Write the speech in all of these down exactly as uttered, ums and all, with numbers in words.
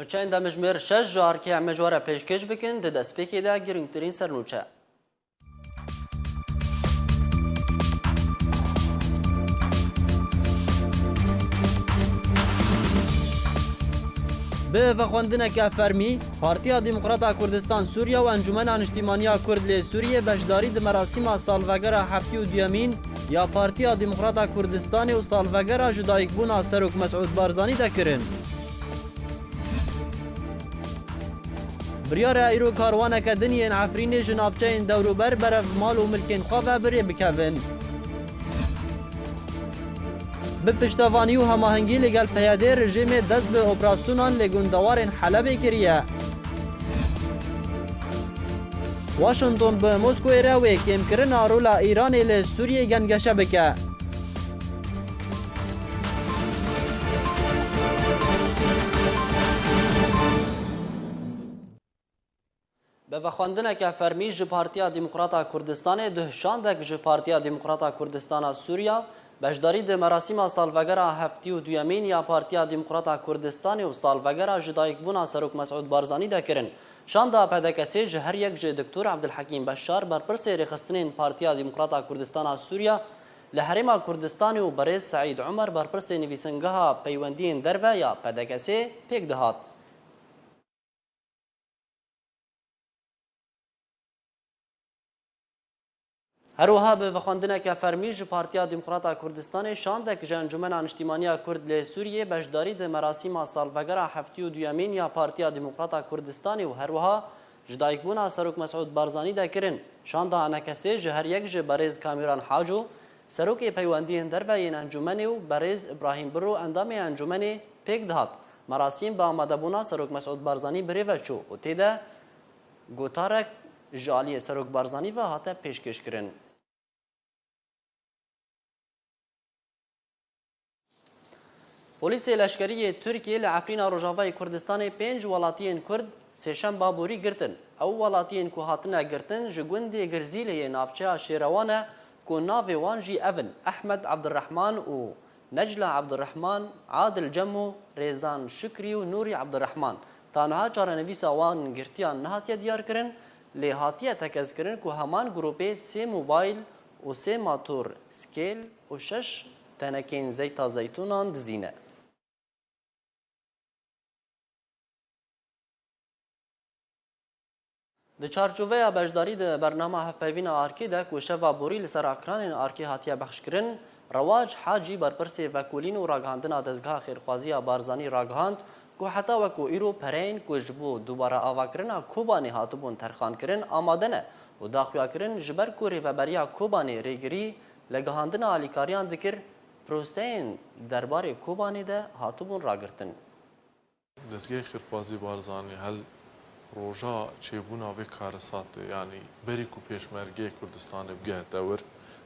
Nûçeyên demjimêr şeş ji arkê em ji we re pêşkêş bikin, di destpêkê de girîngtirîn sernûçe. Bi vexwendineke fermî, Partiya Demokrata Kurdistan Sûriya û Encûmena Niştîmaniya Kurd lê Sûriyê beşdarî di merasîma salvegera heftê û duyemîn ya Partiya Demokrata Kurdistanê û salvegera jidayikbûna Serok Mesûd Barzanî de kirin. Biryar e îro karwaneke din yên Efrînê ji navçeyên dewrûber berev mal û milkên xwe ve bi rê bikevin. Bi piştevanî û hemahengî li gel P Y D rejîmê dest bi operasyonan li gundewarên Helebê kiriye. Washington bi Moskowê re wê kêmkirina rola Îranê li Sûriyê gengeşe bike. Bi vexwendineke fermî ji Partiya Demokrata Kurdistanê duh şandek ji Partiya Demokrata Kurdistana Sûriya beşdarî di merasîma salvegera heftê û duyemîn ya Partiya Demokrata Kurdistanê û salvegera jidayikbûna Serok Mesûd Barzanî de kirin. Şanda P D K S'ê ji her yek ji Doktor Ebdulhekîm Beşar, berpirsê rêxistinên Partiya Demokrata Kurdistana Sûriya li Herêma Kurdistanê û berêz Seîd Umer, berpirsê nivîsingeha peywendiyên derve ya P D K S'ê pêk dihat. Her wiha bi vexwendineke fermî ji Partiya Demokrata Kurdistanê şandek ji Encûmena Niştîmaniya Kurd lê Sûriyê beşdarî di merasîma salvegera heftê û duyemîn ya Partiya Demokrata Kurdistanê û her wiha ji dayikbûna Serok Mesûd Barzanî de kirin. Şanda enekesê ji her yek ji berêz Kamîran Haco, Serokê Peywendiyên Derve yên Encûmenê û berêz Îbrahîm Biro, endamê Encûmenê, pêk dihat. Merasîm bi amadebûna Serok Mesûd Barzanî bi rê ve çû û tê de gotarek ji aliyê Serok Barzanî ve hate pêşkêşkirin. Polîsê leşkerî yê Tirkiyê li Efrîna Rojavayê Kurdistanê pênc welatiyên Kurd sêşemba borî girtin. Ew welatiyên ku hatine girtin ji gundê Girzîlê yê navçeya Şêrewan e ku navê wan jî ev in: Ehmed Ebdirehman û Necla Ebdirehman, Adil Cemo, Rêzan Şukrî û Nûrî Ebdirehman. Ta niha çarenivîsa wan girtiyan nehatiye diyarkirin, lê hatiye tekezkirin ku heman grûpê sê mobayl û sê mator skêl û şeş tenekên zeyta zeytûnan dizîne. Di çarçoveya beşdarî di bernama hevpeyvîna Arkê de ku şeva borî li ser ekranên Arkê hatiye bexşkirin, Rewac Hacî, berpirsê vekolîn û ragihandina dezgeha xêrxwazî ya Barzanî, ragihand ku heta weko îro pereyên ku ji bo dubare avakirina Kobanê hatibûn terxankirin amade ne û da xuyakirin, ji ber ku Rêveberiya Kobanê rêgirî li gihandina alîkariyan dikir, prosteyên derbarê Kobanê de hatibûn ragirtin. Dezgehê Xêrxwazî Barzanî hel roja çêbûna vê karesatê, yanî berî ku Pêşmergeyê Kurdistanê bigehte wir,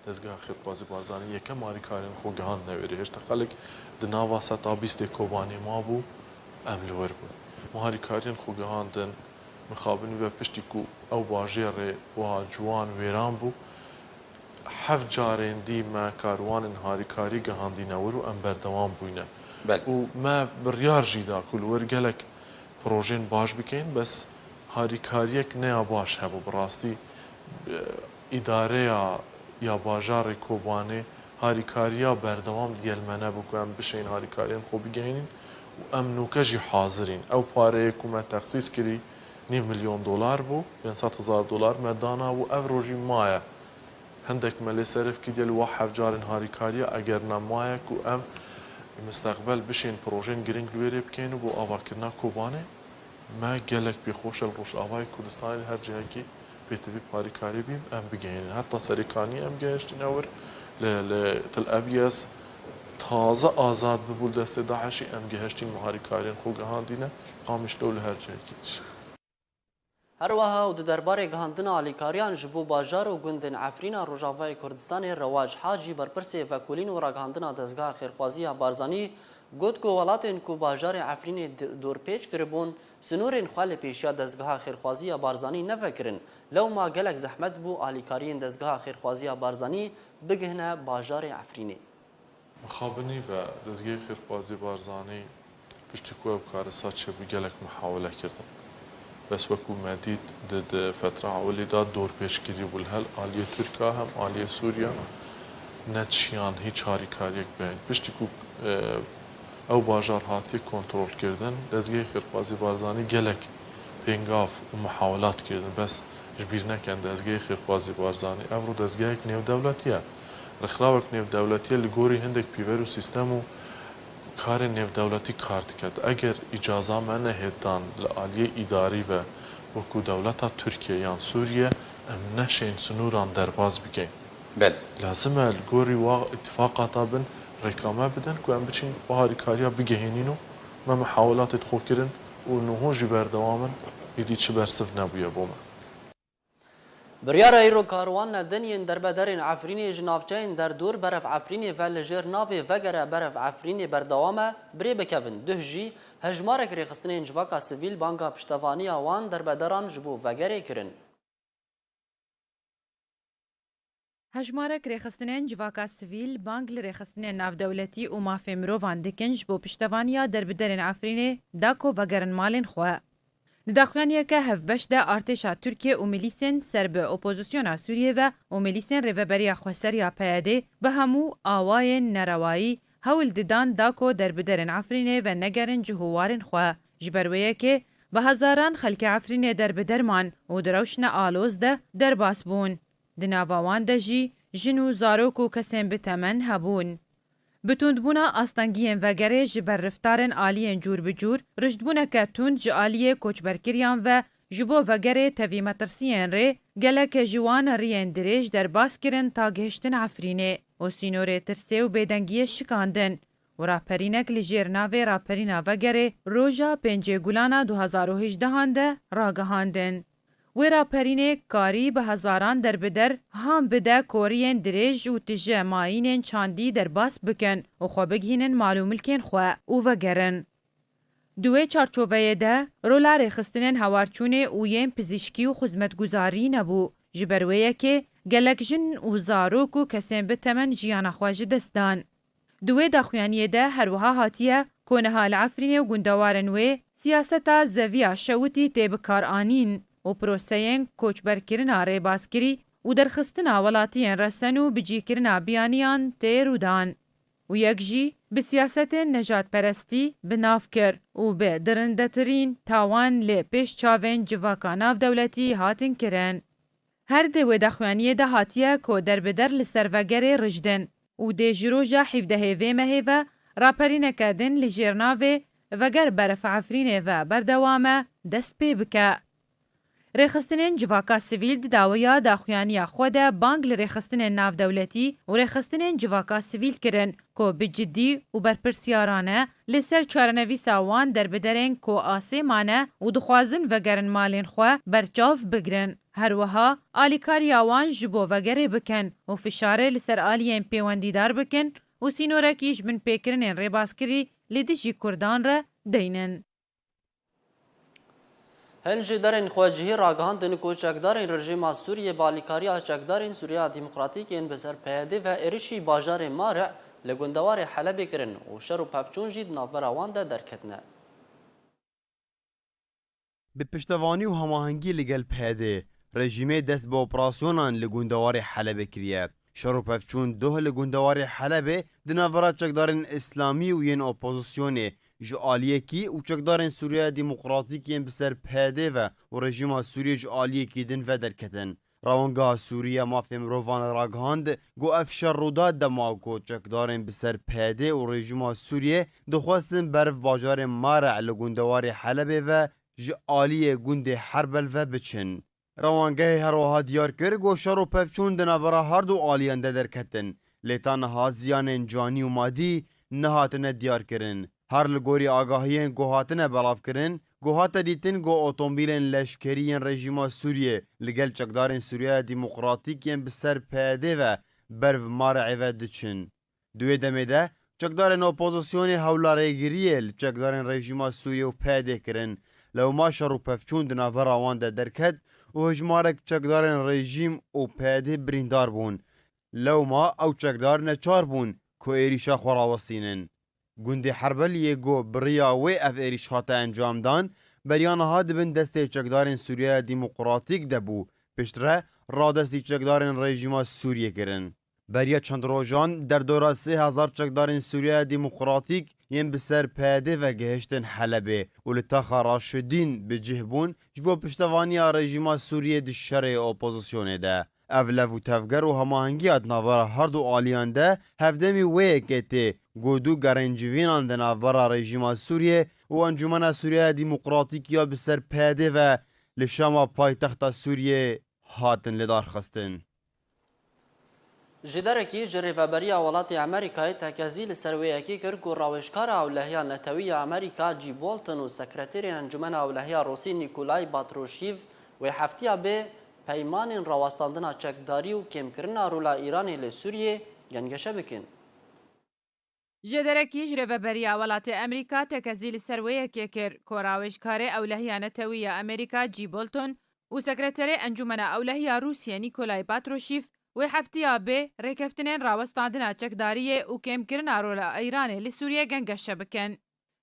Dezgeha Xêrxwazî Barzanî yekem harîkarên xwe gihandine wêrê. Hêşta xelk di nava seta bîstê Kobanê mabû, em li wir bûn. Me harîkariyên xwe gihandin, mixabinî ve piştî ku ew bajêrê wiha ciwan wêran bû, heft carên dî me karwanên harîkarî gihandîne wir û em berdewam bûyne. Belê. Û me biryar jî da ku li wir gelek projeyên baş bikeyin, bes harîkariyek ne ya baş hebû. Bi rastî, e, îdareya ya bajarê Kobanê harîkariya berdewam digel me nebû ku em bişên harîkariyên xwe bigehînin û em nûke jî hazir în. Ew pareyê ku me texsîs kirî nîv milyon dolar bû, pênc sed hezar dolar me dana û ev rojî maye. Hindek me lê serif kiriye li wa hevcarên harîkariya, eger ne maye ku em mistexbel bişên projeyên giring li wêrê bikeyn û bo avakirina Kobanê me gelek pê xweş e li Rojavayê Kurdistanê li her cihekî pêtivî harîkarî bîn em bigihînin. Heta Serêkaniyê em gihiştîne wir, li, li Til Ebyez taze azad bibû li destê DAIŞî, em gihiştîn me harîkariyên xwe gihandîne, Qamişlo û li her cihekî dî. Her wiha û di derbarê gihandina alîkariyan ji bo bajar û gundên Efrîna Rojavayê Kurdistanê, Rewac Hacî, berpirsê vekolîn û ragihandina dezgeha xêrxwazî ya Barzanî, got ku welatên ku bajarê Efrînê di-, dorpêç kiribûn, sinorên xwe li pêşiya dezgeha xêrxwazî ya Barzanî nevekirin. Lewma gelek zehmet bû alîkariyên dezgeha xêrxwazî ya Barzanî bigihine bajarê Efrînê. Mixabinî ve Dezgehê Xêrxwazî Barzanî Piştî ku ew karesa çêbû gelek mihawele kirdin. Bes wekû me dît di, di fetra ewilî de dorpêçkirî bû li hel aliyê Tirka hem aliyê Sûriya nedişiyan hîç harîkariyek bihên. Piştî ku, e, ew bajar hatiye kontrolkirdin, dezgehê Xêrxwazî Barzanî gelek pêngav û mihawelat kirdin. Bes ji bîr neken dezgehê Xêrxwazî Barzanî evro dezgehek nêvdewletî ye. Rixrawek nêvdewletî ye li gorî hindek pîver û sîstem û karên nêvdewletî kar diket. Eger îcaza me nehêt dan li aliyê îdarî ve wekû dewleta Tirkiye yan Sûriye, em neşên sinûran derbas bikeyn. Belê. Lazim e li gorî wa îtifaqata bin rêka me bidin ku em biçin wa harîkariya bigehînîn û me mihawelatê xwe kirin û niho jî berdewam in, êdî çi bersiv nebûye bo me. Biryara îro karwanine din yên derbedarên Efrînê ji navçeyên derdor berev Efrînê ve li jêr navê Vegere berev Efrînê berdewam e, bi rê bikevin. Duh jî hejmarek rêxistinên civaka sivîl banga piştevaniya wan derbedaran ji bo Vegerê kirin. Hejmarek rêxistinên civaka sivîl bang li rêxistinên navdewletî û mafê mirovan dikin ji bo piştevaniya derbiderên Efrînê da ku vegerin malên xwe. Di daxuyaniyeke hevbeş de artêşa Tirkiye û milîsên ser bi opozisyona Sûriyê ve û milîsên Rêveberiya Xweser ya P Y D bi hemû awayên nerewayî hewl didan da ku derbiderên Efrînê venegerin cih û warên xwe. Ji ber wê yekê bi hezaran xelkê Efrînê derbider man û di rewşna aloz de derbas bûn. Di nava wan de jî jin û zarok û kesên bi temen hebûn. Bi tundbûna astengiyên vegerê ji ber reftarên aliyên cûr bi cûr, riştbûneke tund ji aliyê koçberkiriyan ve ji bo vegerê tevî metirsiyên rê, gelek ji wan riyên dirêj derbas kirin ta gihiştin Efrînê û sînorê tirsê û bêdengiyê şikandin û raperînek li jêr navê Raperîna Vegerê roja pêncê Gulana du hezar û hejdehan de ragihandin. Wê raperînê karî bi hezaran derbider han bide koriyên dirêj û tije mayînên çandî derbas bikin û xwe bigihînin mal û milkên xwe û vegerin. Di wê çarçoveyê de, rola rêxistinên hewarçûnê û yên pizîşkî û xizmetguzarî nebû. Ji ber wê yekê gelek jin û zarok û kesên bi temen jiyana xwe ji dest dan. Di wê daxuyaniyê de her wiha hatiye ku niha li Efrînê û gundewarên wê siyaseta zeviya şewitî tê bikaranîn û proseyên koçberkirina rêbaskirî û derxistina welatiyên resen û bicîkirina biyaniyan tê rûdan û yek jî bi siyasetên nejadperestî bi nav kir û bi dirindetirîn tawan li pêş çavên civaka navdewletî hatin kirin. Her di wê daxuyaniyê de hatiye ku derbider li ser vegerê rijdin û dê ji roja hevdehê vê mehê ve raperîneke din li jêr navê Veger Berf Efrînê ve berdewam e dest pê bike. Rêxistinên civaka sivîl di dawiya daxuyaniya xwe de bang li rêxistinên navdewletî û rêxistinên civaka sivîl kirin ku bi cidî û berpirsiyarane li ser çarenivîsa wan derbiderên ku asê mane û dixwazin vegerin malên xwe berçav bigrin. Her wiha alîkariya wan ji bo vegerê bikin û fişarê li ser aliyên pêwendîdar bikin û sînorekî ji binpêkirinên rêbaskirî li dijî Kurdan re deynin. Hin ji derên xwecihî ragihandin ku çekdarên rejîma Sûriyê bi alîkariya çekdarên Sûriya Demokratîk yên bi ser P Y D ve êrişî bajarê Mare li gundewarê Helebê kirin û şer û pevçûn jî di navbera wan de derketine. Bi piştevanî û hemahengî li gel P Y D, rejîmê dest bi operasyonan li gundewarê Helebê kiriye. Şer û pevçûn doh li gundewarê Helebê di navbera çekdarên îslamî û yên opozisyonê ji aliyekî û çekdarên Sûriya Demokratîk yên bi ser P Y D ve û rejîma Sûriyê ji aliyekî din ve derketin. Rawangeha Sûrî ya Mafê Mirovan ragihand, ku ev şer rû da dema ku çekdarên bi ser P Y D û rejîma Sûriyê dixwestin ber bajarê Mare li gundewarê Helebê ve ji aliyê gundê Herbel ve biçin. Rawangehê her wiha diyar kir, ku şer û pevçûn di navbera her du aliyan de derketin, lê ta niha ziyanên canî û madî nehatine diyarkirin. Her li gorî agahiyên ku hatine belavkirin, ku hate dîtin ku otomobîlên leşkerî yên rejîma Sûriyê li gel çekdarên Sûriya Demokratîk yên bi ser P Y D ve ber bi Mare'ê ve diçin. Di wê demê de çekdarên opozisyonê hewla rêgiriyê li çekdarên rejîma Sûriyê û P Y D kirin. Lewma şer û pevçûn di navbera wan de derket û hejmarek çekdarên rejîm û P Y D birîndar bûn. Lewma ew çekdar neçar bûn ku êrîşa xwe rawestînin. Gundê Herbeliyê got, bi riya wê ev êrîş hate encamdan, beriya niha di bin destê çekdarên Sûriyeya Demokratîk de bû, piştre radestî çekdarên rejîma Sûriyê kirin. Beriya çend rojan derdora sê hezar çekdarên Sûriyeya Demokratîk yên bi ser P Y D ve gihiştin Helebê û li taxa Raşidîn bi cih bûn ji bo piştevaniya rejîma Sûriyê di şerê opozisyonê de. Ev lev û tevger û hemahengiya di navbera her du aliyan de hevdemî wê yekê tê, ku du gerên civînan di navbera rejîma Sûriyê û Encûmena Sûriyeya Demokratîk ya bi ser P Y D ve li Şama paytexta Sûriyê hatin lidarxistin. Ji derekî ji Rêveberiya Welatê Amerîkayê tekezî li ser wê yekê kir ku rawêjkara ewlehiya netewî ya Amerîka G. Bolton û Sekreterê Encûmena Ewlehiya Rûsî Nîkolay Patrûşîv wê heftiya bê peymanên rawestandina çekdarî û kêmkirina rola Îranê li Sûriyê gengeşe bikin. Ji derekî ji Rêveberiya Welatê Amerîka tekezî li ser wê yekê kir ku rawêjkarê ewlehiya netewî ya Amerîka G. Bolton û Sekreterê Encûmena Ewlehiya Rûsiyê Nîkolay Patrûşîv wê heftiya bê rêkeftinên rawestandina çekdariyê û kêmkirina rola Îranê li Sûriyê gengeşe bikin.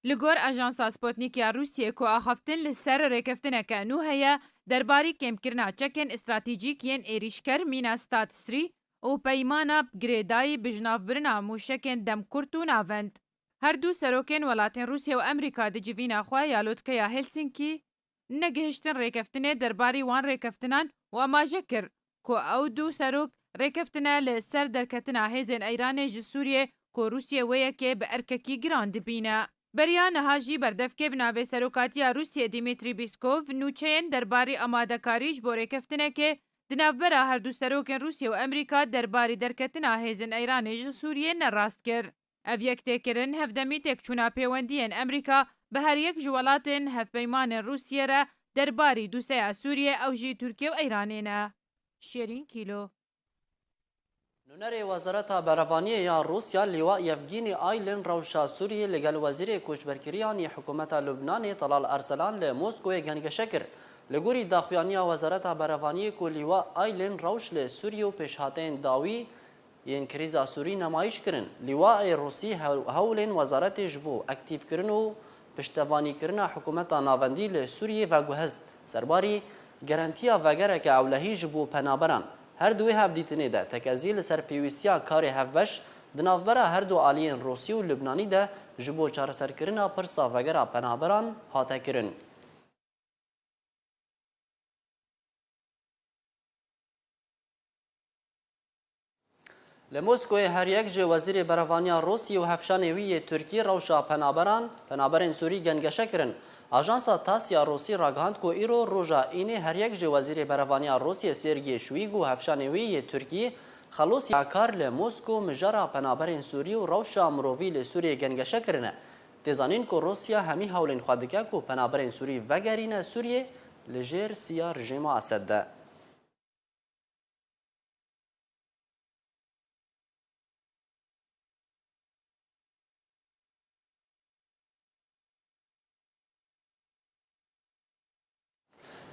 Li gor ajansa Sputnik ya Rûsiyê ku axaftin li ser rêkeftineke nû heye derbarî kêmkirina çekên stratejîk yên êrîşker mîna Stad Sirî û peymana girêdayî bi jinavbirina mûşekên demkurt û navend. Her du serokên welatên Rûsya û Amerîka di civîna xwe ya lotkeya Helsinkî negihiştin rêkeftinê derbarî wan rêkeftinan û amaje kir ku ew du serok rêkeftine li ser derketina hêzên Îranê ji Sûriyê ku Rûsya wê yekê bi erkekî giran dibîne. Beriya niha jî berdevkê bi navê Serokatiya Rûsiyê Dmitry Peskov nûçeyên derbarî amadekarî ji bo rêkeftinekê di navbera her du serokên Rûsya û Amerîka derbarî derketina hêzên Îranê ji Sûriyê nerast kir. Ev yektêkirin hevdemî têkçûna pêwendiyên Amerîka bi her yek ji welatên hevpeymanên Rûsiyê re derbarî dûseya Sûriyê ew jî Tirkiye û Îranê ne. Şêrîn Kîlo. Nûnerê Wezareta Berevaniyê ya Rûsya Lîwa Yevgînî Aylin rewşa Sûriyê li gel Wezîrê Koçberkiriyan yê Hikûmeta Lubnanê Talal Erselan li Moskoyê gengeşe kir. Li gorî daxuyaniya Wezareta Berevaniyê ku Lîwa Aylin rewş li Sûriyê û pêşhateyên dawî yên krîza Sûrî nemayîş kirin. Lîwaê Rûsî hew-, hewlên wezaretê ji bo aktîfkirin û piştevanîkirina hikûmeta navendî li Sûriyê veguhest. Serbarî gerentiya vegereke ewlehî ji bo penaberan. Her di wê hevdîtinê de tekezî li ser pêwîstiya karê hevbeş di navbera her du aliyên Rûsî û Lubnanî de ji bo çareserkirina pirsa vegera penaberan hate kirin. Li Moskoyê her yek ji Wezîrê Berevaniya Rûsî û Hevşanê wî yê Tirkî rewşa penaberan, penaberên Sûrî gengeşe kirin. Ajansa TASS ya Rûsî ragihand ku îro roja Înê her yek ji Wezîrê Berevaniya Rûsiyê Sergey Şoygu û Hevşanê wî yê Tirkî Xelûs Yakar li Mosko mijara penaberên Sûrî û rewşa mirovî li Sûriyê gengeşe kirine. Tê zanîn ku Rûsya hemî hewlên xwe dike ku penaberên Sûrî vegerîne Sûriyê li jêr siya rejîma Esed de.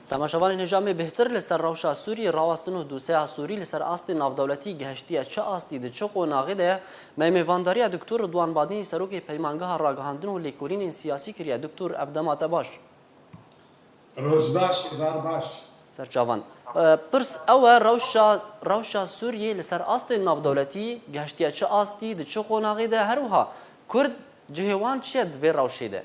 Temaşevanên hêja me bêhtir li ser rewşa Sûrî rawestin û dûseya Sûrî li ser astê navdewletî gihiştiye çi astî, di çi qonaxê de ye? Me mêvandariya Doktor Ridwan Badînî, serokê Peymangeha Ragihandin û Lêkolînên Siyasî kiriye. Doktor, ev dema te baş. Roj baş, êvar baş. Ser çavan. E, pirs ew e, rewşa, rewşa Sûriyê li ser astên navdewletî gihiştiye çi astî, di çi qonaxê de, her wiha Kurd cihê wan çi ye di vê rewşê de?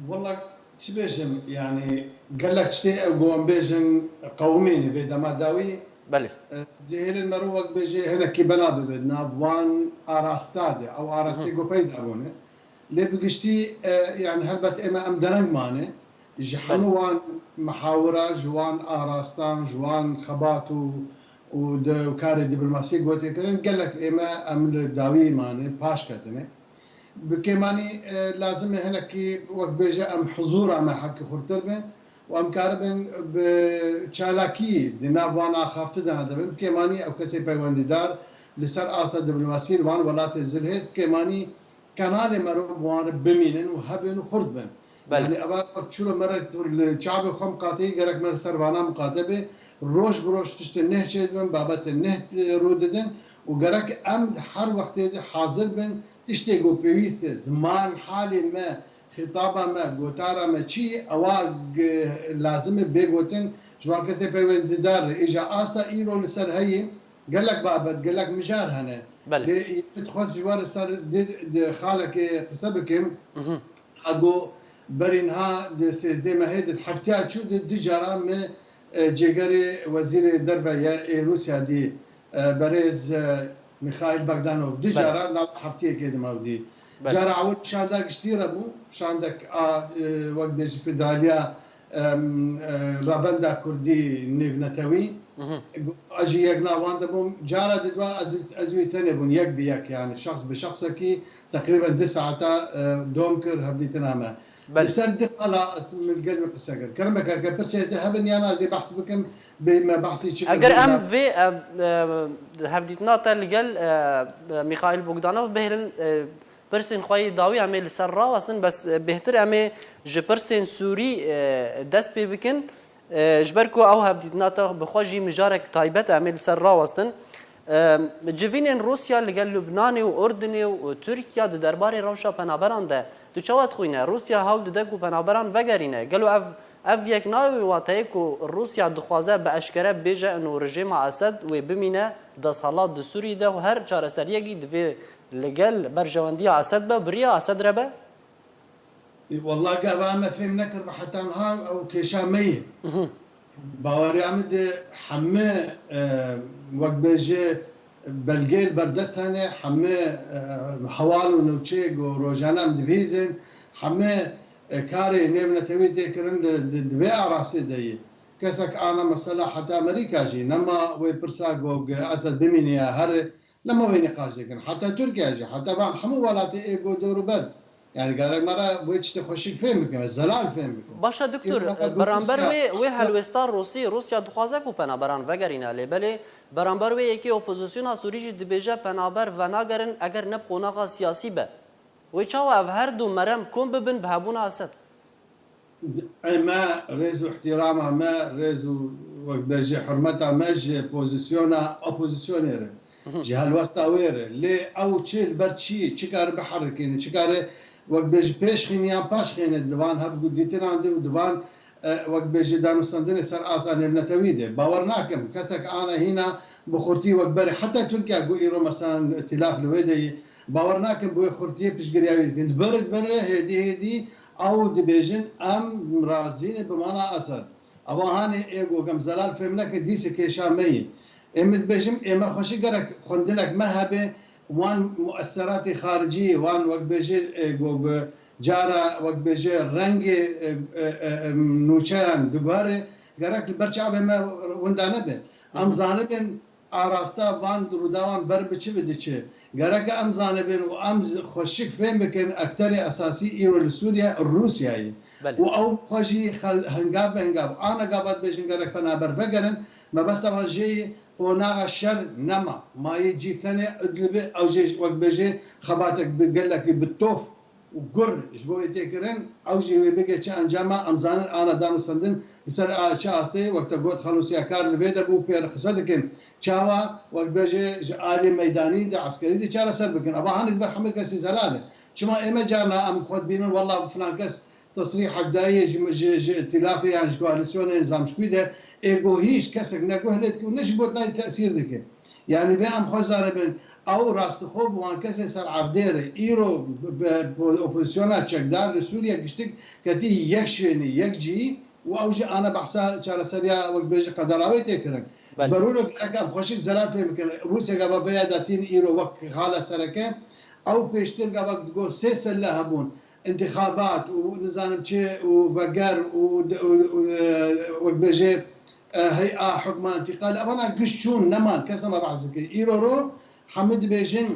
Wela çi bêjim, yanî gelek tiştê ew ku em bêjin qewimîne vê dema dawî. Belê. E, dihêlin mero wek bêjê hinekî bela bibe nav wan arasta de, ew arastê Hı hı. ku peyda bûne. Lê bi giştî, e, yani helbet ême em dereng mane. Ji Belê. hemû wan mihawira, ji wan arastan, ji wan xebat û, û di karê dîplomasiyê gotê kirin, gelek ême em li dawî mane, paş ketine. Bi kêmanî, e, lazim e hinekî wek bêje em huzûra me hekî xurtir be û em karibin bi çalakî di nav wan axafti de nadibin. Bi kêmanî ew kesê peywendîdar li ser asta dîplomasiyê li wan welatê zilhêz bi kêmanî kanalê me re bi wan re bimînin û hebin û xurt bin. Belê. Yani eva wek çilo me re li çavê xwe miqateyî gerek me li ser vana miqate be. Roj bi roj tiştên neh çêdibin, babetên neh rû didin û gerek em her wextê de hazir bin tiştê ku pêwîst e, ziman, halê me, xîtaba me, gotara me çi ye, ewa g-, lazim e bê gotin ji wan kesê peywendîdar re. Îja asta îro li ser heyî gelek babet, gelek mijar hene. Belê. Lê min dixwest ji we re ser di, di xalekê qise bikim. Mhm. A got, berî niha di sêzdeh mehê de, heftiya çû de du cara min, e, cêgerê wezîrê derve ye ê Rûsya dî, e, berêz, e, Mikhail Bogdanov. Du Belê. cara nav heftiyekê de me ew dî. Belê. Cara ewil şanda giştî re bû, şandek a, e, wek bêjî federaliya, em, e, Revenda Kurdî nêvnetewî. Mhm. Ez jî yek nav wan de bûm. Cara didwa ez, ez wî tenê bûm, yek bi yek, yani şexs bi şexsekî teqrîben du saeta, e, dom kir hevdîtina me. Belê. Li ser du xala ez min li gel wî qise kir. Kerem bikin, ke pirsê te hebin yan ez ê behs bikim, bê me behsî çi Eger em vê, e, e, hevdîtina te li gel, e, e, Mîxaîl Bogdanov bihêlin, e, pirsên xwe yê dawî em ê li ser rawestin, bes, e, bêhtir em ê ji pirsên Sûrî, e, dest pê bikin. E, ji ber ku ew hevdîtina te bi xwe jî mijarek taybet e, em ê li ser rawestin. E, civînên Rûsya li gel Lubnanê û Urdinê û Tirkiya di derbarê rewşa penaberan de, tu çawa dixwîne? Rûsya hewl dide ku penaberan vegerîne. Gelo ev, ev yek nayê wê wateyê ku Rûsya dixwaze bi eşkere bêje ino rejêma Esed wê bimîne desthilat di Sûrî de û her çareseriyekî divê li gel berjewendiya Esed be, bi riya Esed re be? Ê, wela gava me fêm nekiribe heta niha ew kêşa me ye. Mhm. Baweriya min di hemî, e, wek bêje belgê li ber dest hene, hemî, e, heval û nûçeyê ku rojane em dibihîzin, hemî, e, karê nêvnetewî tê kirin di, di, di vê arastê de ye. Kesek ana mesela heta Amerîka jî nema wê pirsa ku Esed bimîne ya here, nema wê nîqaş dikin. Heta Tirkiye jî, heta van hemû welatê ê ku dor û ber. Yani gerek me re wê tiştê xweşik fêm bikin, zelal fêm bikin. Baş e, doktor, Ê, beramber wê, wê helwêsta Rûsî, Rûsya dixwaze ku penaberan vegerîne, lê belê beramber wê yekê opozisyona Sûrî jî dibêje penaber venagerin eger ne bi qonaxa siyasî be. Wê çawa ev her du merem kom bibin bi hebûna Esed? Ê me, rêz û îhtîrama me, rêz û, wek bêjî, hurmeta me ji pozisyona opozisyonê re, ji helwesta wê re. Lê ew çi li ber çi ye? Çi kare biherikîne? Çi kare, wek bêjî, pêş xîne yan paş xîne di van hevgudîtinan de û di van, e, wek bêjî, danûstandinê ser asta nêvnetewî de? Bawer nakim kesek ana hîna bi xurtî wek berê. Heta Tirkiye ku îro, meselan, îtîlaf li wê de ye, bawer nakim bi wê xurtiyê piştgiriya wî dikin. Di berê, di berê hêdî hêdî ew dibêjin, em razî ne bi mana Esed. Ewa hanê ê ku em zelal fêm nekin, dîsê kêşa me ye. Ê min dibêjim, ê me xweşik gerek xwendinek me hebe, wan mueseratê xaricî, wan wek bêje, ê ku bi cara wek bêje rengê, e, e, e, e, nûçeyan diguhere, gerek li ber çavê me winda nebe. Em zanibin, arasta van rûdawan ber bi çi ve diçe. Gereke em zanibin û em xweşik fêm bikin, ekterê esasî îro li Sûriye Rûsya ye. Belê. Û ew xwe jî xel-, hingav bi hingav, ana gava dibêjin gerek penaber vegerin, mebesta wan jê ye, qonaxa şer nema. Mayê cî tenê Idlibê, ew jê wek bêjê xebatek bi gelekî bi tof û gur ji bo wê tê kirin, ew jî wê bigê çi encama, em zanin ana danûstandin li ser a-, çi astê ye, wek te got xelûsiyakar li vê de bû, pê re qise dikin. Çawa, wek bêje, ji alî meydanî de, eskerî de çareser bikin. Eva hanê li ber hemû kesî zelal e. Çima ê me carna em xwe dibînin, wela filan kes tesrîhek daye ji, ji, ji îtîlafê yan ji koalîsyonê nizam ji kû de, ê ku hîç kesek ne guh lê dike û ne ji gotinayê tesîr dike. Yani vê em xwe zanibin, ew rastixwe bi wan kesên ser erdê re, îro bi, bi, bi opozisyona çekdar li Sûriye giştik ketî yek şwênê, yek cihî û ew jî ana behsa çareseriya wek bêjî qedera wê tê kirin. Belê. Ji ber wilo gerek em xweşik zelal fêm bikin. Rûsya gava vêya datîn îro wek xala sereke, ew pêştir gava digot sê selle hebûn. Întixabat û nizanim çi û veger û de-, û, û, e, wek bêjê, e, hey'a hukma întîqal, evana giş çûn, neman, kes nema behs dike. Îro ro hemû dibêjin,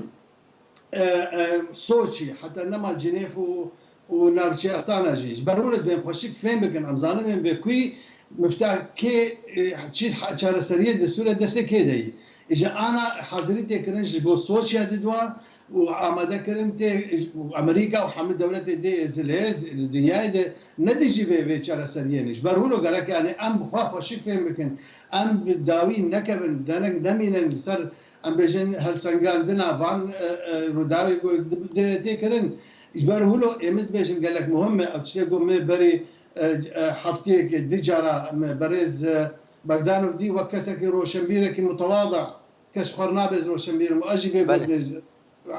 e, e, Soçî, heta nema Cinêv û, û navçeya Astana jî. Ji ber wilo divên xweşik fêm bikin, em zanibin vê kuyî mifta kê, e, çi ha-, çareseriyê di Sûre destê kê de yî. Îja ana hazirî tê kirin ji bo Soçiya didwa, û amade kirin tê û Amerîka û hemû dewletê dê zilê li dinyayê de ne dijî vê, vê çareseriyê ne. Ji ber wilo gerek, yani, em bi xwe xweşik fêm bikin. Em bi dawî nekevin, denek nemînin li ser em bêjin, helsengandina van, e, e, rûdawê ku di-, di-, tê kirin. Ji ber wilo êmiz bêjin gelek muhim e. Ev tiştê ku me berî, e, e, heftiyek di cara me berêz, e, Bagdanov dî wek kesekî roşenbîrekî mutewada, kes xwe nabe ez roşenbîr im. Ez jî vê Belê.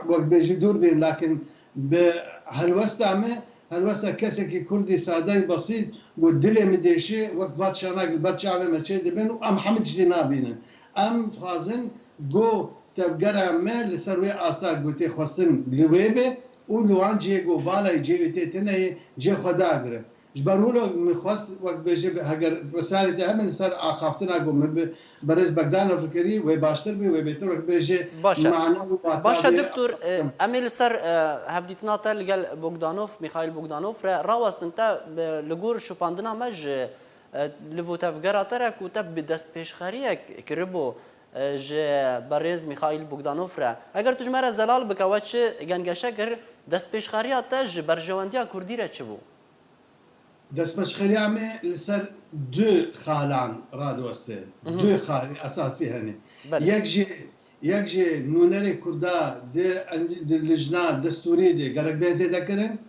Wek bêjî dûr bên, lakin bi helwesta me, helwesta kesekî kurdî sadeyî besît, ku dilê min dêşê, wek vat şanak li ber çavê me çê dibin û em hemî tiştî nabînin. Em dixwazin ku tevgera me li ser wê asta ku tê xwestin li wê be û li wan cihê ku valayî cihê wê tê tune ye, cihê xwe dagire. Ji ber wilo min xwest wek bêje, heger pirsarê te hebe li ser axaftina ku min bi berêz Bagdanov kirî, wê baştir bê, wê bêtir wek bêje Baş e. Mana û wata Baş e, wê doktor, e, axaftin. Em ê li ser, e, hevdîtina te li gel Bogdanov, Mîxaîl Bogdanov re rawestin. Te, e, li gor şopandina me ji, e, liv û tevgera te re ku te bi destpêşxeriyek kiribû, e, ji berêz Mîxaîl Bogdanov re. Eger tu ji me re zelal bike, we çi gengeşe kir, destpêşxeriya te ji berjewendiya kurdî re çi bû? Destpêşxeriya me li ser du xalan radiweste. Mhm. Du xalê esasî hene. Belê. Yek jî, yek jî nûnerê Kurda di, di lijna destûrî de gerek bên zêde kirin.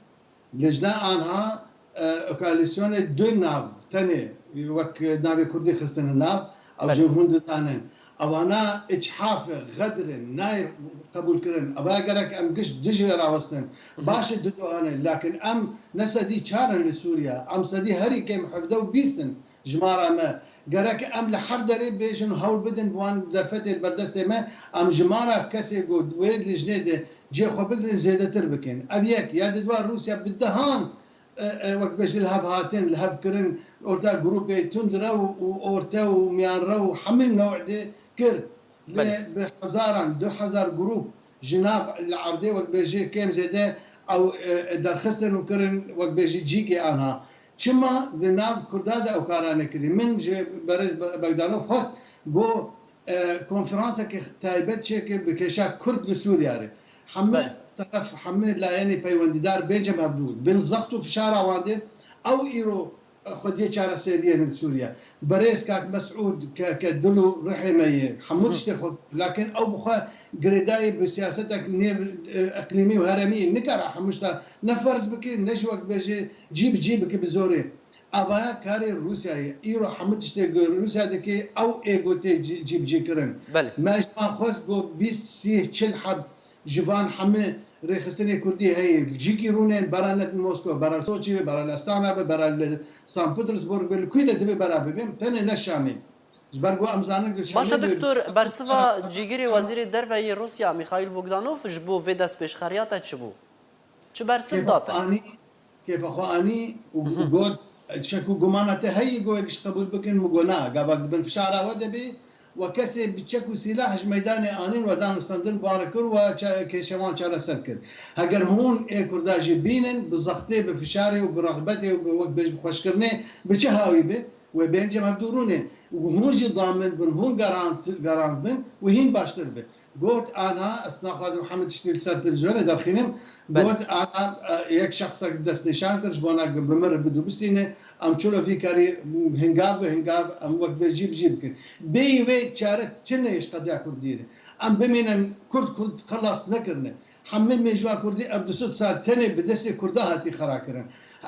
Lijna anha, e, koalîsyonê du nav tenê wek navê Kurdî xistine nav. Ew Belê. Jî hûn dizanin. Ewana îchaf e, xedr in, nayê qebûl kirin. Eva gerek em giş dijî wê rawestin. Hı hı. Baş e, didoane, lakin em ne sedî çar in li Sûriye, em sedî herî kêm hevdeh û bîst in jimara me. Gerek em li her derê bêjin, hewl bidin bi wan derfetê li ber destê me, em jimara kesê ku wê lijnê de cihê xwe bigirin zêdetir bikin. Ev yek. Ya didwa Rûsya bi dehan e, e, wek bêjî li hev hatin, li hev kirin, orta grûpê tundrew û orte û miyanrew û hemî new'dê kir. Lê Belê. Bi hezaran, du hezar grûp ji nav li erdê wek bêjî kêm zêde ew, e, e, derxistin û kirin wek bêjî cîkê anha. Çima di nav Kurda de ew kara nekirî? Min ji berêz Be-, Begdanof xwest ku e, konferanseke taybet çêke bi kêşa Kurd li Sûriye re. Hemî Belê. Teref, hemî layenê peywendîdar bên cem hevdû, bin zext û fişara wan de ew îro, e, xwediyê çareseriyê li Sûriye. Berêz kak Mesûd ke, ke dil û rihê me ye, hemû Hı hı. tiştê xwe, lakin ew bi xwe girêdayî bi siyasetek nê, e, iqlîmî û heremî nikare hemû tişta ne ferz bike, ne jî wek bêje cî bi cî bike bi zorê. Avaya karê Rûsyayê. Îro hemû tiştê ku Rûsya dike, ew ê ku tê cî-, cîbicî kirin. Belê. Me ji wan xwest ku bîst, sî, çil heb ji van hemî rêxistinê kurdî heye. Cîkî rûnên bera ne Moskwa, bera Soçî be, bera li Astana be, bera li San Petersburg be, li kû de divê bera bibin, tenê ne Şamê. Ji ber ku em zanin ku Şamê Baş e, de doktor, bersiva cîgirê wezîrê derve yê Rûsya, Mîxaîl Bogdanov, ji bo vê destpêşxeriya te çi bû? Çi bersiv Kêfa da te? Xwe anî, kêfa xwe anî û, û got, şek û gumana te heye, got, giş qebûl bikin, min got, na, gava di bin fişara we de bê, we kesê bi çek û sîlah ji meydanê anîn, we dan û stendin bi wan re kir, we ça-, kêşe wan çareser kir. Heger hûn ê Kurda jî bînin, bi zextê, bi fişarê û bi rexbetê û bi wek bêj bi xweşkirinê, bi çi hawî be, wê bên cem hevdû rûnê. Û hûn jî damin bin, hûn garant, garant bin, wê hîn baştir be. Got, ana, ez naxwazim hemî tiştî li ser televîzyonê derxînim. Belê. Got, ana, e, yek şexsek destnîşan kir, ji bona ku bi min re bidû bistîne, em çilo vî karî hingav bi hingav, em wek bê cî bi cî bikin. Bêyî wê çare tune ji qediya Kurdî re. Em bimînin Kurd, Kurd xilas nekirine. Hemî mêjûa Kurdî ev du sed sal tenê bi destê Kurda hatî xera kirin.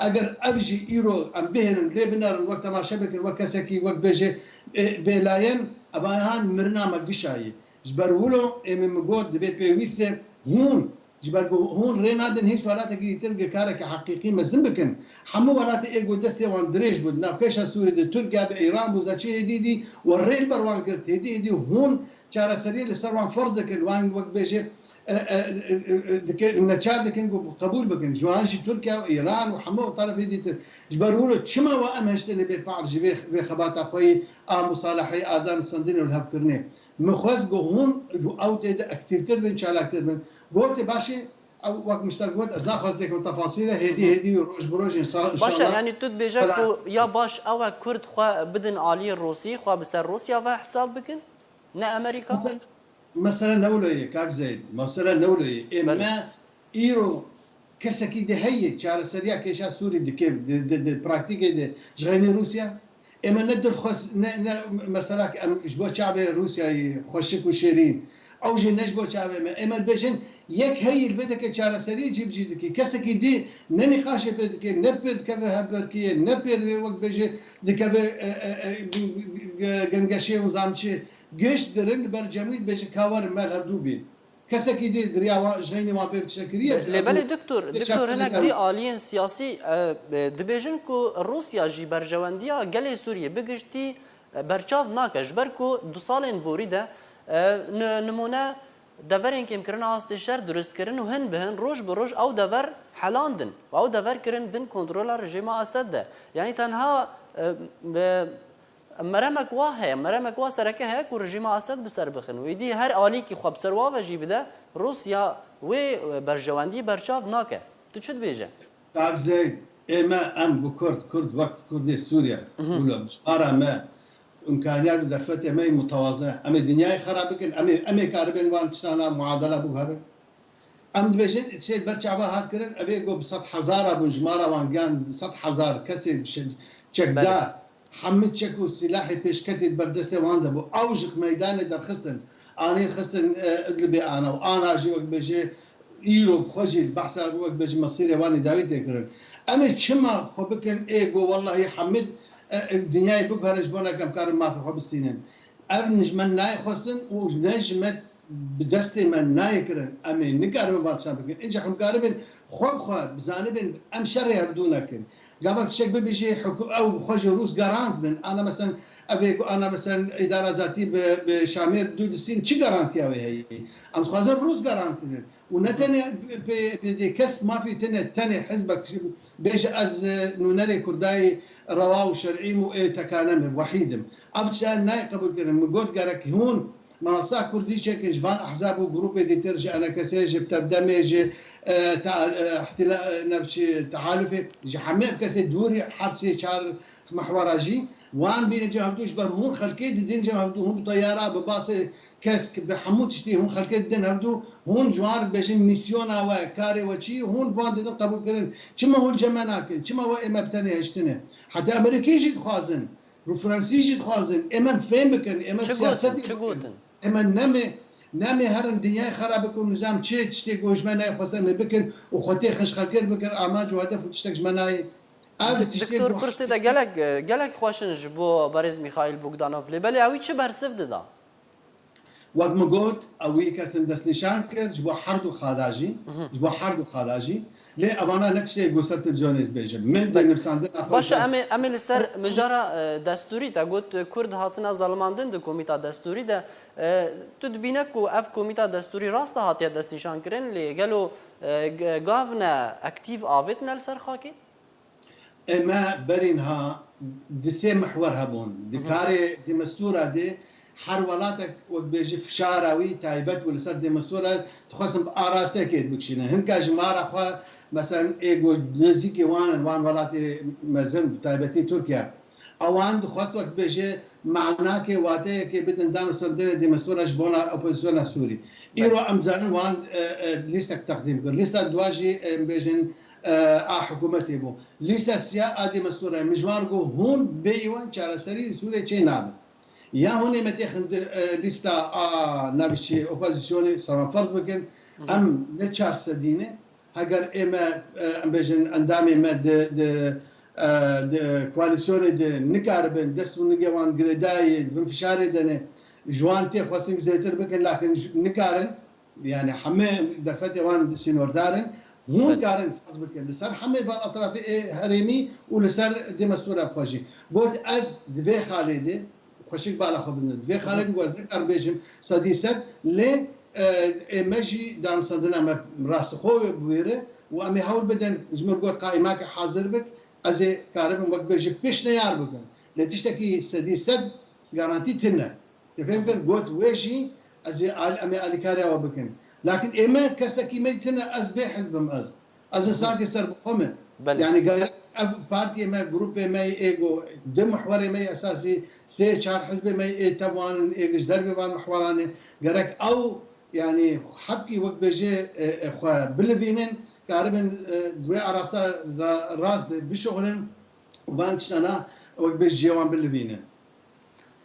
Eger ev jî îro em bihêlin, lê binerin, wek temaşe bikin, wek kesekî, wek bêje, e, bêlayen, ev han mirina me gişayî. Ji ber wilo ê min min got, divê pêwîst e hûn, ji ber ku hûn rê nadin hîç welatekî dîtir gi kareke heqîqî mezin bikin. Hemû welatê ê ku destê wan dirêj bû, di nav kêşa Sûrî de Tirkiye bi Îran bû, zeçê êdî dî û rê li ber wan girt. Hêdî hêdî hûn çareseriyê li ser wan ferz dikin, wan wek bêje, e, e, e, e, dike, neçar dikin ku qebûl bikin. Ji wan jî Tirkiye û Îran û hemû terefê dîtir. Ji ber wilo çima wa em hiştine bê par ji vê, vê xebata xwe yî a musaleheyê, a dan û stendinê û lihevkirinê? Min xwest ku hûn ew tê de aktîvtir bin, çalaktir bin. Gotê baş e, ew wek min ji te got, ez naxwazim têkim tefasîl e, hêdî, hêdî, roj bi roj, înşallah. Baş e, yanî tu dibêje ku ya baş ew e Kurd xwe bidin aliyê Rûsî, xwe bi ser Rûsya ve hesab bikin, ne Amerîka? Mesela, mesele ne wilo ye, kak Zeyd, mesele ne wilo ye. Ê Belê. Me îro kesekî de heye çareseriya kêşa Sûrî dike, di, di, di praktîkê de ji xeynî Rûsya. Ê me ne dilxwes, ne, ne mesela ki em ji bo çavê Rûsyayê xweşik û şêrîn. Ew jî ne ji bo çavê me. Ê me dibêjin, yek heyî li vê dike çareseriyê cî bi cî dike. Kesekî dî ne nîqaşê pê dike, ne pê dikeve hevberkiyê, ne pê wek bêje dikeve, e, e, e, gengeşê û nizam çi. Giş dirin li ber cemî dibêje ka werin me hevdû bîn. Kesekî dî di riya wan, ji xeynî wan pê tiştekiriye. Lê belê doktor, doktor, hinek dî aliyên siyasî, e, e, dibêjin ku Rûsya jî berjewendiya gelê Sûriyê bi giştî, e, berçav nake. Ji ber ku du salên borî de, e, ni-, nimûne deverên kêmkirina astê şer durust kirin û hin bi hin, roj bi roj ew dever helandin û ew dever kirin bin kontrola rejîma Esed de. Yanî tenha, e, e, meremek wa heye, meremek wa sereke heye ku rejîma Esed bi ser bixin û êdî her alîkî xwe bi ser wa ve jî bide, Rûsya wê, e, berjewendî berçav nake. Tu çi dibêje? Kak Zeyd, ê me, em bi Kurd, Kurd wek Kurdê Sûriye, Mhm. wilo, ji para me, îmkaniyat û derfetê me yê mutawaze. Em ê dinyayê xera bikin, em ê, em ê karibin wan tiştana muadela biguherin. Em dibêjin, tiştê ber çava hat kirin, ev ê ku bi sed hezara bûn, jimara wan giyan sed hezar kesê bi şe-, çekdar, Belê. hemî çek û silahê pêşketî di ber destê wan de bû. Ew ji meydanê derxistin, anîn xistin, e, Idlibê ana û ana jî wek bêjê îro bi xwe jî behsa wek bêjî mesîrê wan ê dawî tê kirin. Em ê çima xwe bikin ê ku wellahî hemî, e, e, dinyayê biguherin ji bona ku em karin mafê xwe bistînin. Ev ji me nayê xwestin û ne ji me bi destê me nayê kirin. Em ê nikaribin van tiştan bikin. Înca em karibin xwe bi xwe bizanibin, em şerê hevdû nekin. Gava tiştek bibêjê, hikû-, ew xwe ji Rûs garant bin. Ana mesen, ev ê ku ana mesen îdara zatî bi, bi Şamêr dû distîn, çi garantiya wê heye? Em dixwazin Rûs garantî bin. Û ne tenê pê, pê, pê kes mafî tine, tenê hizbek bêje ez, e, nûnerê Kurdayê rewa û şer'îm û ê tekane me, wehîd im. Ev tiştan nayê qebûl kirin. Min got gerek hûn Manasa Kurdî çêkin ji van ehzab û grûpê dîtir, ji enekesê, ji tevdemê, ji, e, ta-, e, îhtila-, e, navçî tehalufê, ji hemê ev kesê dûrî her sê çar mehwera jî, wan bînin cem hevdû ji ber hûn xelkê didin cem hevdû, hûn bi teyara, bi basê kesk, bi hemû tiştî hûn xelkê didin hevdû, hûn ji wan re dibêjin mîsyona we, karê we çi, hûn van didin qebûl kirin. Çima hûn cem me nakin? Çima we ê me bi tenê hiştine? Heta Amerîkî jî dixwazin. Rûfransî jî dixwazin, ê me fêm bikin, ê me Çi gotin, siyasetê çi bikin. gotin? Ê me nemê, nemê herin dinyayê xera bikin û nizam çi tiştê ku ji me nayê xwestin em ê bikin û xwe tê xişxelkêr bikin, amac û hedef û tiştek ji me nayê. Ev Di-, tiştê Doktor, ku pirsê de gelek, gelek xweş in ji bo berêz Mîxaîl Bogdanov. Lê belê ew ê çi bersiv dida? Wek min got, ew wî kesin destnîşan kir ji bo her du xala jî, Mhm. ji bo her du xala jî. Lê evana ne tiştê ku ser televîzyonê ez bêjim. Min Be-, dê nivîsandina xwe Baş e, de em ê, em ê li ser mijara, e, destûrî, te got, e, Kurd hatine zalimandin di komîta destûrî de. E, tu dibîne ku ev komîta destûrî rast e hatiye destnîşan kirin, lê gelo, e, g-, gavne aktîv avêtine li ser xakê? Ê me berî niha di sê mihwer hebûn. Di Hı hı. karê demestûra de her welatek wek bêjî fişara wî taybet bû li ser demestûra, dixwestin bi arastekê bikişînin. Hinka ji mara xwe, meselen, ê ku nêzîkê wan in, wan welatê mezin, bi taybetî Tirkiye. Ewan dixwest wek bêje manakê, wateyekê bidin danûstandinê demestûra ji bona opozisyona Sûrî. Belê. Îro em zanin wan, e, e, lîstek teqdîm kir. Lîsta dua jî, e, em bêjin, e, a hikûmetê bû. Lîsta siya a demestûra ye. Min ji wan re got, hûn bêyî wan çareserî li Sûriyê çê nabin. Ya hûn ê me têxin di, e, lîsta a navê çi, opozisyonê, seran ferz bikin, Hı hı. em ne çar sedî ne, heger ê me, e, em bêjin endamê me di, di, e, di koalîsyonê de nikaribin, dest û nigê wan girêdayî, di bin fişarê de ne, ji wan tê xwestin zêtir bikin, lakin ji, nikarin, yani hemê derfetê wan sînordar in, hûn Belê. karin ferz bikin li ser hemê van etrafê ê herêmî û li ser demestûra xwe jî. Got, ez di vê xalê de, xweşik bala xwe bidin, di vê xalê de ku ez nikarim bêjim sedî sed, lê, e, ê me jî danûstandina me rastixwe wê bûyere û em ê hewl bidin, ji min got, qaîmake hazir bik, ez ê karibim wek bêje pêşneyar bikim. Lê tiştekî sedî sed garantî tune. Te fêm kir? Got, wê jî ez ê al-, em ê alîkariya we bikin. Lakin ê me kesekî me tune, ez bê hizb im ez. Ez ê Hı hı. sakê ser bi xwe me. Belê. Yani gerek ev partiyê me, grûpê me, ê ku di mihwerê me yê esasî, sê çar hizbê me ê tev wan in, ê ji dervê van mihweranê, gerek ew, yani hepkî wek bêje, e, e, xwe bilivînin, karibin, e, di wê arasta ra-, rast de bişuxulin û van tiştana wek bêje cihê wan bilivînin.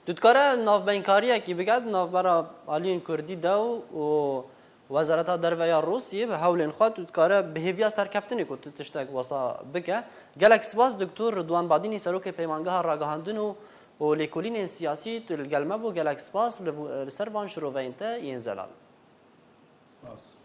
Tu dikare navbeynkariyekî bike di navbera aliyên Kurdî de û, û Wezareta Derve ya Rûsiyê bi hewlên xwe tu dikare bi hêviya serkeftinê ku tu tiştek wesa bike. Gelek spas Doktor Ridwan Badînî, Serokê Peymangeha Ragihandin û, û Lêkolînên Siyasî, tu li gel me bû. Gelek spas li, li ser van şiroveyên te yên zelal. Spas.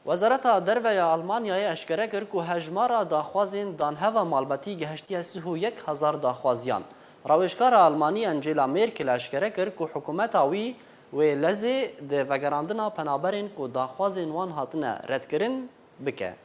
Wezareta Derve ya Almanyayê eşkere kir ku hejmara daxwazên danheva malbatî gihiştiye sih û yek hezar daxwaziyan. Rawêjkara Almanî Angela Merkel eşkere kir ku hikûmeta wî wê lezê di vegerandina penaberên ku daxwazên wan hatine redkirin bike.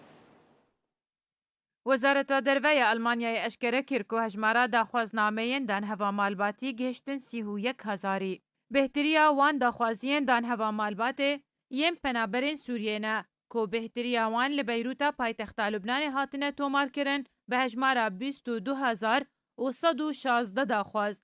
Wezareta Derve ya Almanyayê eşkere kir ku hejmara daxwaznameyên danheva malbatî gihiştin sî û yek hezarî. Bêhtiriya wan daxwaziyên danheva malbatê yên penaberên Sûriyê ne, ku bêhtiriya wan li Beyrûta paytexta Lubnanê hatine tomarkirin, bi hejmara bîst û du hezar û sed û şazdeh daxwaz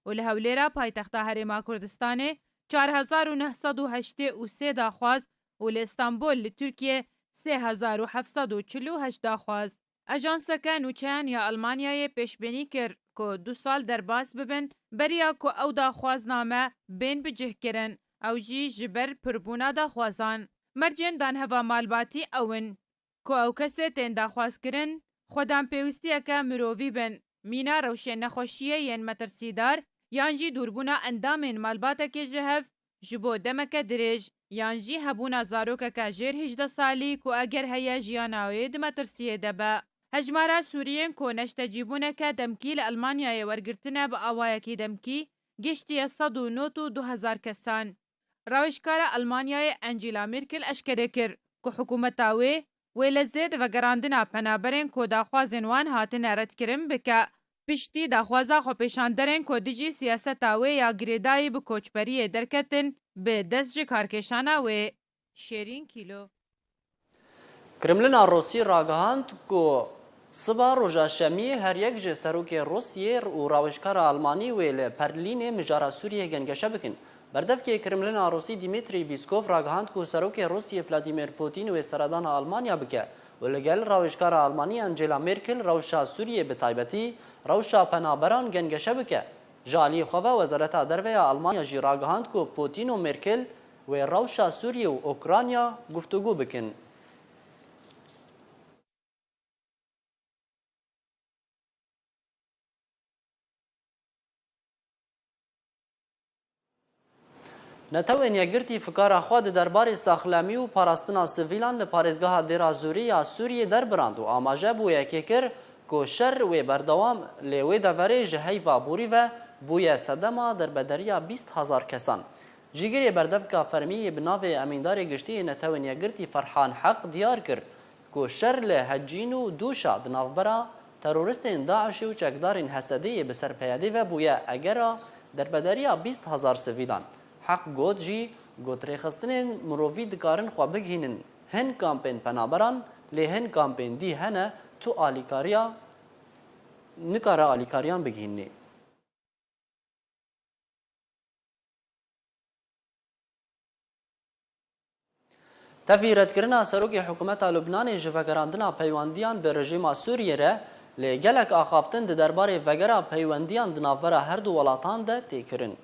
û li Hewlêra paytexta Herêma Kurdistanê çar hezar û neh sed û heştê û sê daxwaz û li Îstanbul li Tirkiyê sê hezar û heft sed û çil û heşt daxwaz. Ajanseke nûçeyan ya Almanyayê pêşbînî kir ku du sal derbas bibin beriya ku ew daxwazname bên bicihkirin, ew jî ji ber pirbûna daxwazan. Mercên danheva malbatî ew in ku ew kesê tên daxwazkirin, xwedan pêwistiyeke mirovî bin, mîna rewşên nexweşiyê yên metirsîdar yan jî dûrbûna endamên malbatekê ji hev ji bo demeke dirêj, yan jî hebûna zarokeke jêr hejdeh salî ku eger heye jiyana wê di metirsiyê de be. Hejmara Sûriyên ku neştecîbûneke demkî li Almanyayê wergirtine bi awayekî demkî giştiye sed û nod û du hezar kesan. Rawêjkara Almanyayê Angela Merkel eşkere kir ku hikûmeta wê wê lezê di vegerandina penaberên ku daxwazên wan hatine redkirin bike, piştî daxwaza xwepêşanderên ku dijî siyaseta wê ya girêdayî bi koçberiyê derketin bi dest ji karkêşana wê. Şêrîn Kîlo. Kremlina Rûsî ragihand ku siba roja Şemiyê her yek ji serokê Rûsiyê û rawêjkara Almanî wê li Berlînê mijara Sûriyê gengeşe bikin. Berdevkê Kremlina Rûsî Dmitry Peskov ragihand ku serokê Rûsiyê Vladimir Putin wê seredana Almanya bike û li gel rawêjkara Almanî Angela Merkel rewşa Sûriyê, bi taybetî rewşa penaberan gengeşe bike. Ji aliyê xwe ve Wezareta Derve ya Almanya jî ragihand ku Putin û Merkel wê rewşa Sûriyê û Ukrayna guftûgû bikin. Netewên Yekgirtî fikara xwe di derbarê saxlemî û parastina sivîlan li parêzgeha Dêra Zûrî ya Sûriyê derbirand û amaje bo yekê kir ku şer wê berdewam, lê wê deverê ji heyva borî ve bûye sedema derbederiya bîst hezar kesan. Cîgirê berdevka fermî yê bi navê Emîndarê Giştî yê Netewên Yekgirtî Ferhan Heq diyar kir ku şer li Hecîn û Dûşa di navbera teroristên DAIŞê û çekdarên HSD'ê yê bi ser P Y D'ê ve bûye egera derbederiya bîst hezar sivîlan. Heq got jî, got rêxistinên mirovî dikarin xwe bigihînin hin kampên penaberan, lê hin kampên dî hene tu alîkariya, nikare alîkariyan bigihînî. Tevî redkirina serokê hikûmeta Lubnanê ji vegerandina peywandiyan bi rejîma Sûriyê re, lê gelek axaftin di derbarê vegera peywendiyan di navbera her du welatan de tê kirin.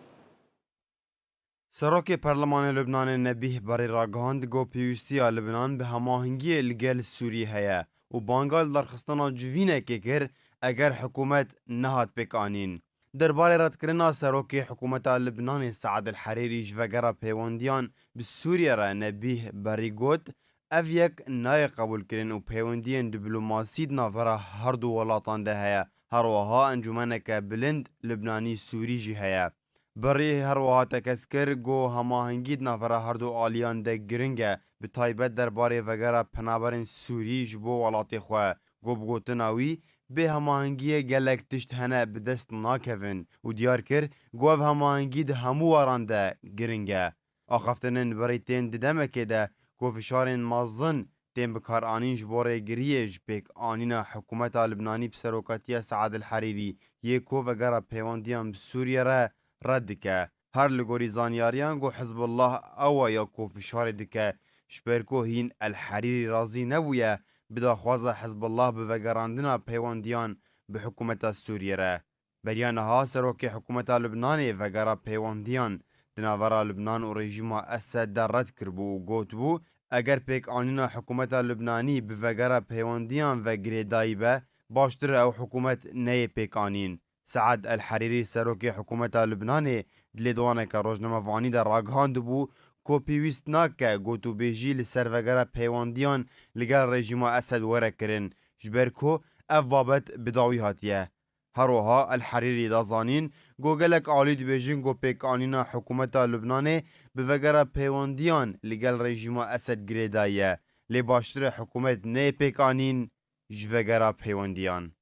Serokê Perlemanê Lubnanê Nebîh Berî ragihand, got pêwîstiya Lubnan bi hemahengiyê li gel Sûriyê heye û banga lidarxistina civînekê kir, eger hikûmet nehat pêkanîn. Derbarê redkirina serokê hikûmeta Lubnanê Saad El Herîrî ji vegera peywendiyan bi Sûriye re Nebîh Berî got, ev yek nayê qebûlkirin û peywendiyên diplomasî di navbera her du welatan de heye. Her wiha encûmeneke bilind Lubnanî-Sûrî jî heye. Berî her wiha tekez kir, got, hemahengî di navbera her du aliyan de giring e, bi taybet derbarê vegera penaberên Sûrî ji bo welatê xwe. Got, bi gotina wî, bê hemahengiyê gelek tişt hene bi dest nakevin û diyar kir, got, ev hemahengî di hemû waran de giring e. Axaftinên berî tên di demekê de ku fişarên mezin tên bikaranîn ji bo rêgiriyê ji pêkanîna hikûmeta Libnanî bi serokatiya Saad El Herîrî yê ku vegera peywandiyan bi Sûriye re red dike. Her li gorî zanyariyan ku Hizbullah ew e ya ku fişarê dike, ji ber ku hîn El Herîrî razî nebûye bi daxwaza Hizbullah bi vegerandina peywandiyan bi hikûmeta Sûriye re. Beriya niha serokê hikûmeta Lubnanê vegera peywandiyan di navbera Lubnan û rejîma Esed de red kiribû û gotibû, eger pêkanîna hikûmeta Lubnanî bi vegera peywandiyan ve girêdayî be, baştir e ew hikûmet neyê pêkanîn. Sead El Herîrî, serokê hikûmeta Lubnanê, di lêdwaneke rojnamevanî de ragihandibû ku pêwîst nake gotûbêjî li ser vegera peywandiyan li gel rejîma Esed were kirin, ji ber ku ev babet bi dawî hatiye. Her wiha El Herîrî da zanîn ku gelek alî dibêjin ku pêkanîna hikûmeta Lubnanê bi vegera peywandiyan li gel rejîma Esed girêdayî ye, lê baştir e hikûmet neyê pêkanîn ji vegera peywandiyan.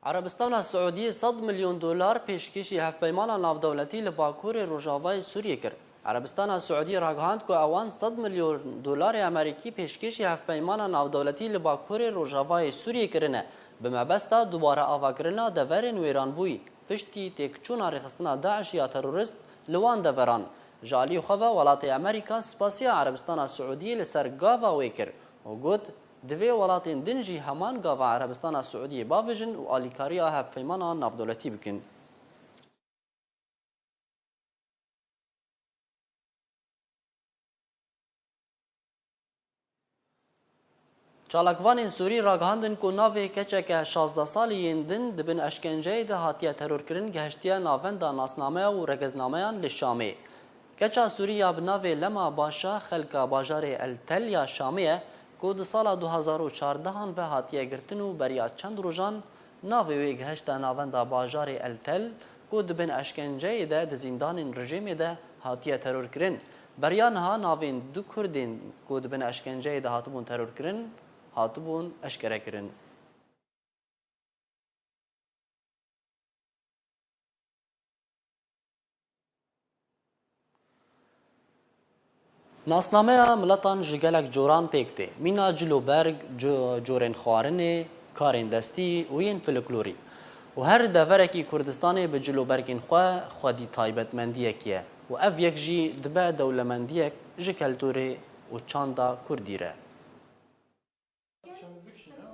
Erebistana Siûdiyê sed milyon dolar pêşkêşî hevpeymana navdewletî li Bakurê Rojavayê Sûriyê kir. Erebistana Siûdiyê ragihand ku ewan sed milyon dolarê Amerîkî pêşkêşî hevpeymana navdewletî li Bakurê Rojavayê Sûriyê kirine, bi mebesta dubare avakirina deverên wêranbûyî, piştî têkçûna rêxistina DAIŞ ya terorist li wan deveran. Ji alî xwe ve welatê Amerîka spasiya Erebistana Siûdiyê li ser gava wê kir û got, divê welatên din jî heman gava Erebistana Siûdiyê bavêjin û alîkariya hevpeymana navdewletî bikin. Çalakvanên Sûrî ragihandin ku navê keçeke şazdeh salî yên din di bin eşkenceyê de hatiye terorkirin gihiştiye navenda nasnameya û regeznameyan li Şamê. Keça Sûrî ya bi navê Lema Başa xelka bajarê El Tel ya Şamê ye ku di sala du hazar û çardehan ve hatiye girtin û beriya çend rojan navê wê gihişte navenda bajarê El Tel ku di bin eşkenceyê de di zîndanên rejîmê de hatiye terorkirin. Beriya niha navên du Kurdên ku di bin eşkenceyê de hatibûn terorkirin, hatibûn eşkerekirin. Nasnameya miletan ji gelek coran pêk tê. Mîna cil û berg, co-, corên xwarinê, karên destî û yên folklorî. Û her deverekî Kurdistanê bi cil û bergên xwe xwedî taybetmendiyek ye. Û ev yek jî dibe dewlemendiyek ji keltûrê û çanda kurdî re.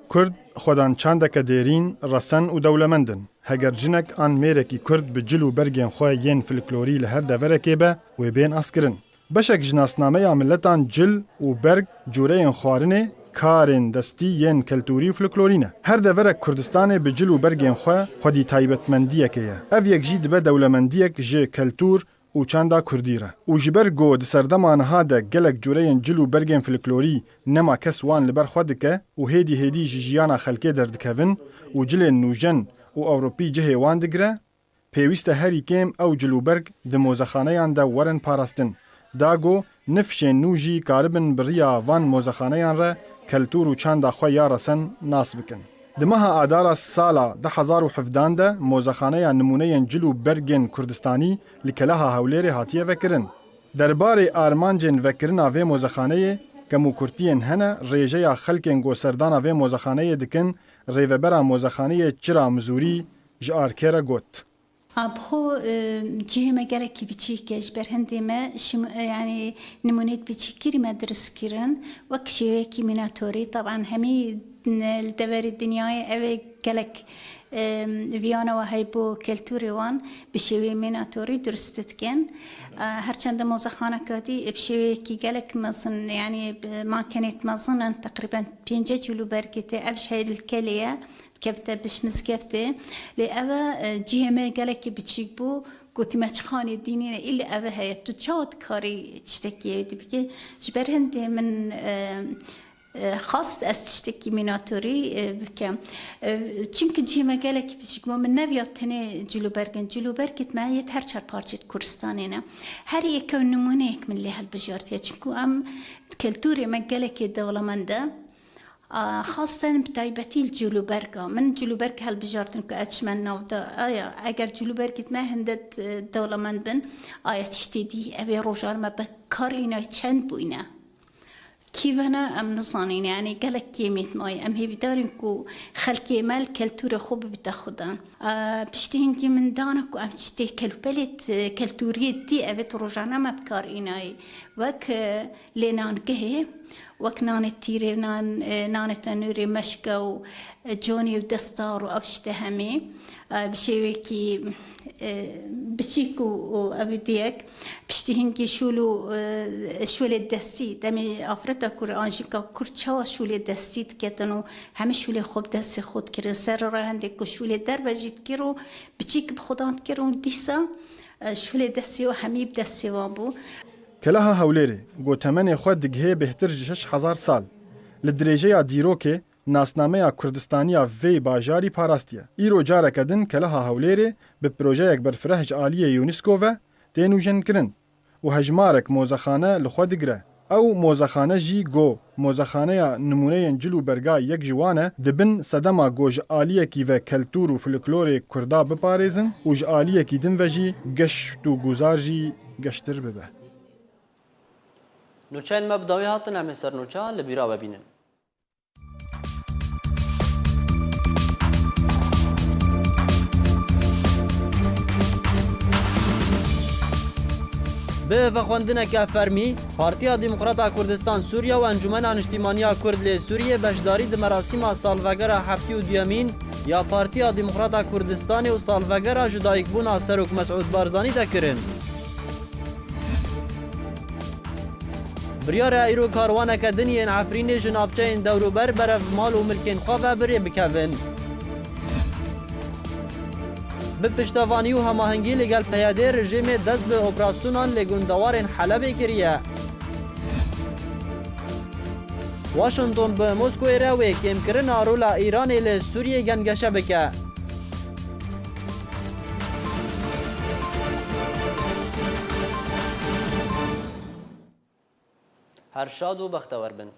Kurd xwedan çandeke dêrîn, resen û dewlemend in. Heger jinek an mêrekî kurd bi cil û bergên xwe yên folklorî li her deverekê be, wê bên askirin. Beşek ji nasnameya miletan cil û berg, cureyên xwarinê, karên destî yên keltûrî û folklorî ne. Her deverek Kurdistanê bi cil û bergên xwe xwedî taybetmendiyekê ye. Ev yek jî dibe dewlemendiyek ji keltûr û çanda kurdî re. Û ji ber ku di serdema niha de gelek cureyên cil û bergên folklorî nema kes wan li ber xwe dike û hêdî hêdî ji jiyana xelkê derdikevin û cilên nûjen û ewropî cihê wan digire, pêwîst e herî kêm ew cil û berg di mozexaneyan de werin parastin, da ku nifşên nû jî karibin bi riya van mozexaneyan re keltûr û çanda xwe ya resen nas bikin. Di meha Adara sala du hezar û hevdehan de mozexaneya nimûneyên cil û bergên Kurdistanî li Keleha Hewlêrê hatiye vekirin. Derbarê armancên vekirina vê mozexaneyê kemûkurtiyên hene, rêjeya xelkên ku serdana vê mozexaneyê dikin, rêvebera mozexaneyê Çira Mizûrî ji Arkê re got. A, bi xwe, e, cihê me gelekî biçîk e. Ji ber hindê me şim-, e, yanî nimûneyek biçîkirî me dirist kirin. Wek şêweyekî mînatorî, teban hemî, e, li deverê dinyayê ev ê gelek, e, viyana we heybo keltûrê wan bi şêweyê mînatorî dirist dikin. E, her çend mozexaneka dî bi şêweyekî gelek mezin, yanî bi mankenêt mezin in, teqrîben pêncî cil û bergê tê, ev ji heyl kelê ye. Kevte biş mizgeftê. Lê ev e, cihê me gelekî biçîk bû. Gotî me çi xanê dînî ne, îlî ev heye. Tu çawa dikarî tiştekî êdî bikî? Ji ber hindê min, e, e, xwest ez tiştekî mînatorî, e, bikim. E, çimkî cihê me gelekî biçîk bû. Min neviya tenê cilûbergin. Cilûbergêt me yêt her çar parçêt Kurdistanê ne. Her yek ew nimûneyek min lê hilbijartiye. Çimkî em keltûrê me gelekê dewlemend e. A, xasten bi taybetî li cilûberga. Min cilûberg hilbijartin ku ez çime nav de. Aya, eger cilûbergêt me hinde, e, dewlemend bin, aya tiştê dî, ev ê rojan me bi kar îna çend bûyne? Kî vene em nizanîn, yanî gelek kêmêt maye. Em hêvîdar in ku xelkê me li keltûrê xwe bibite xwedin. A, piştî hingî min dana ku em tiştê kelûpelêt, e, keltûriyê dî, ev ê tu rojane me bi kar înayê. Wek, e, lê nangehê, Wek nanê tîrê, nan, e, nanê tenûrê, meşke û, e, conê û destar û ev tiştê hemî, e, bi şêwekî, e, biçîk û, û ev diyek piştî hingî şûl û, e, şûlê destî, demê afreta kur an jî ka kur çawa şûlê destî diketin û hemî şûlê xwe bi destê xwe dikirin. Serre re hindê ku şûlê derve jî dikir û biçîk bi xwedan dikir û dîsa, e, şûlê destê wan hemî bi destê wan bû. Keleha Hewlêrê, ku temenê xwe digihê bêhtir ji şeş hezar sal, li dirêjeya dîrokê nasnameya Kurdistaniya vê bajarî parastiye. Îro careke din Keleha Hewlêrê bi projeyek berfireh ji aliyê UNESCO ve tê nûjenkirin û hejmarek mozexane li xwe digire. Ew mozexane jî ku mozexaneya nimûneyên cil û berga yek ji wan e, di bin sedema ku ji aliyekî ve keltûr û folklorê Kurda biparêzin û ji aliyekî din ve jî geşt û guzar jî geştir bibe. Nûçeyên me bi dawî hatin, em ê ser nûçeyan li bîra we bînin. Bi vexwendineke fermî, Partiya Demokrata Kurdistan Sûriye û Encûmena Niştîmaniya Kurd lê Sûriyê beşdarî di merasîma salvegera heftê û duyemîn ya Partiya Demokrata Kurdistanê û salvegera jidayikbûna Serok Mesûd Barzanî de kirin. Biryar e îro karwaneke din yên Efrînê ji navçeyên dewrûber berev mal û milkên xwe ve bi rê bikevin. Bi piştevanî û hemahengî li gel P Y D rejîmê dest bi operasyonan li gundewarên Helebê kiriye. Washington bi Moskoyê re wê kêmkirina rola Îranê li Sûriyê gengeşe bike. Her şad û bextewer bin.